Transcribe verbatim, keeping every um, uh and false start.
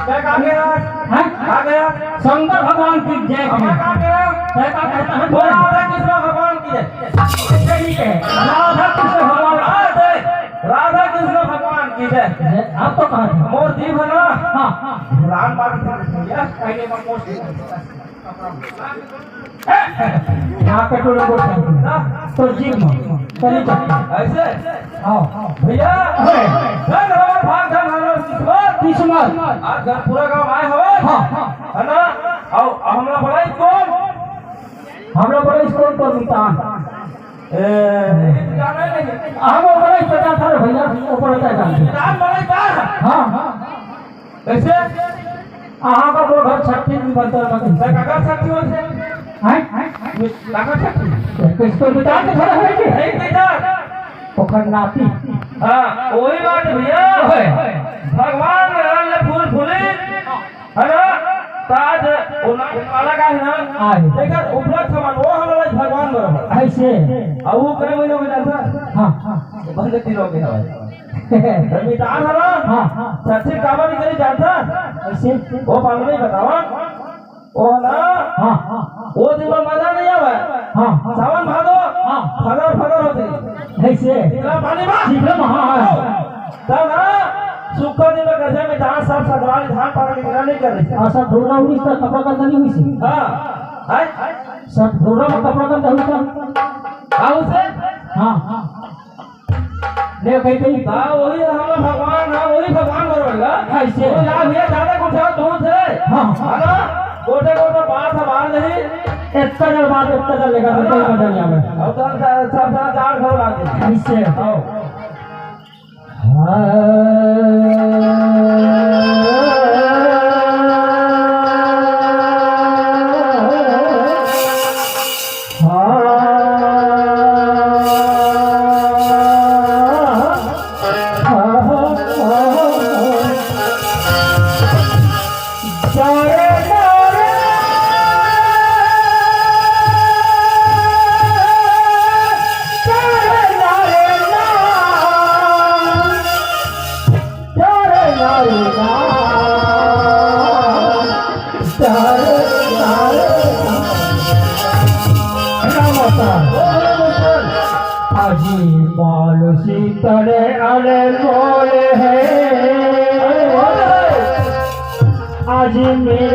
तय का गया? हैं? का गया? शंकर भगवान की जय। अब का गया? तय का कहता है? बोल, राधा कृष्ण भगवान की जय। ठीक है, राधा कृष्ण भगवान। हाँ, जय। राधा कृष्ण भगवान की जय। जय। आप तो कहा था? मोर जीव है ना? हाँ। राम बाबू भैया, पहले मैं पोस्ट यहाँ पे टोले को तो जीव में, चलिए चलिए। ऐसे? हाँ। भैया, है। धन हमार भाग, धन हमार किस्मत। किस्मत। आज घर पूरा गाँव आए हवे। हाँ, हाँ। है ना? और हमला बड़ा स्कूल। हमला बड़ा स्कूल पर मितान। ए, जाना नहीं। हम ऊपर ही पचास साल भैया, ऊपर होता है जान। मितान बड़ा ही बात है। हाँ, हाँ। कैसे? अहाँ का वो घर छठी में बनता है, मतलब। मैं काका छठी होते हैं। हैं? काका छठी। किसको मितान के घर है कि? नहीं, नहीं, नहीं। ओकर नाती। हाँ, वही बात भैया। ओए। भगवान रहल ले फूल फूली, है ना? ताज, वो ना, वो काला का है ना? आए। लेकिन उपलब्ध सामान, वो हमारा भगवान बराबर। ऐसे। अब वो कई महीने में जानता? हाँ, हाँ। बंद तीन हो गया भाई। रमितान है ना? हाँ, हाँ। छठी काबर नहीं करी जानता? ऐसे। वो पावन नहीं बतावा। वो है ना? हाँ, हाँ। वो दिन में मजा नहीं आवे। हाँ, हाँ। सावन भादो, हाँ। फगर फगर होते। ऐसे। शीतला पानी में। शीतला में, हाँ, हाँ। तब ना, शुक्र दिन में गरजे में धान सब सगराली धान पारा के निगरानी कर रही। और सब ढोरा उड़ी का कपड़ा का नहीं हुई सी। हाँ। हैं? सब ढोरा में कपड़ा का नहीं हुई सी। हाँ, उसे? हाँ, हाँ। ले कही कही। हाँ, वही हमारा भगवान, हाँ, वही भगवान बरोबर का। ऐसे। वो यार भैया ज्यादा कुछ और दूर से। हाँ, हाँ। है ना? गोटे गोटे बात हमार नहीं। इतना जब बात, इतना जब लेगा तो कोई मजा नहीं आवे। अब तो सब, सब, सब चार घर लागे। ऐसे। आओ। अजी बाल सीतल अरे बोले है, अजी में